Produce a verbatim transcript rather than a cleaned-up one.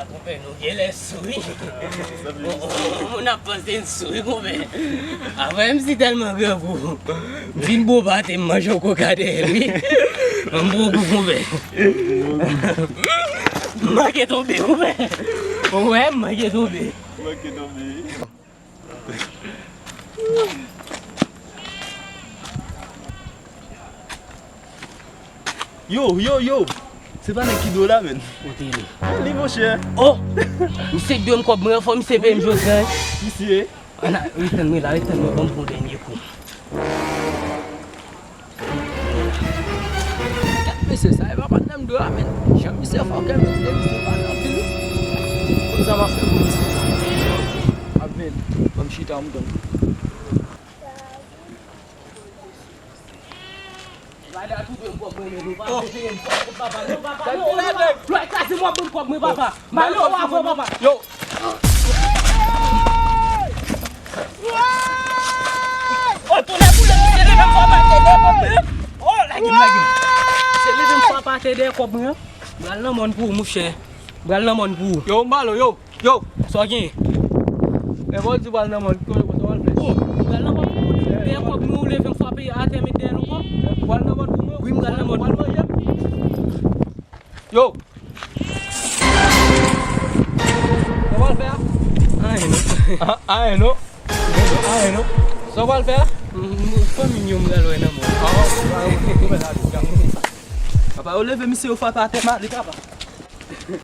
Konpè, nou genlè sou, wi. Moun ap panse n sou, wi, konpè. Avè m si tèlman grangou. M fin bon pate, m manje yon koka dèyè l, wi. M bon gou, konpè. M manke tonbe, konpè. Ou wè, m manke tonbe. Manke tonbe. Yo, yo, yo! Se pa nèg ki dwe la, menn. Kote li? Li, monchè. Oh! Misye dwe m kòb mwen, fò misye peye m jodi a, wi. Misye. Ann a, ret tann mwen la, ret tann mwen, ban m pran yon dènye kou. Kèt mesye, sa e pa patnè m dwe a, menn. Jan misye fòkè, menn, e misye pale anpil, wi. Konn sa m ap fè pou misye. M ap vin, ban m chita, m tann. Lè a tou dwe m kòb mwen, men nou pa prefere m kòb, papa, non, papa, non, papa. Lè a kraze m, w ap ban m kòb mwen, papa. Malo, w avè, papa. Yo. Oh, tounen pou lè, misye leve m fò pa te de kòb mwen. Oh, lage m, lage m. Misye leve m fò pa te de kòb mwen. M pral nan mòn pou ou, mouchè. M pral nan mòn pou ou. Yo, Malo, yo. Yo, sa w gen? E bon, di pral nan mòn, kote, kote w al fè? Oh, pral nan mòn pou ou, dèyè kòb nou, ou leve m frape atè, met dèyè l ankò. Pral nan mòn pou mwen? Wi, m pral nan mòn pou ou. Yo! Sa w pral fè a? Anyen non. A, anyen non. Anyen non. Sa w pral fè a? M, m, fanmi m yo m pral wè nan mòn. A, a, a, ou fè sa tou. Papa, yo leve misye, yo frape atè, ma, li papa.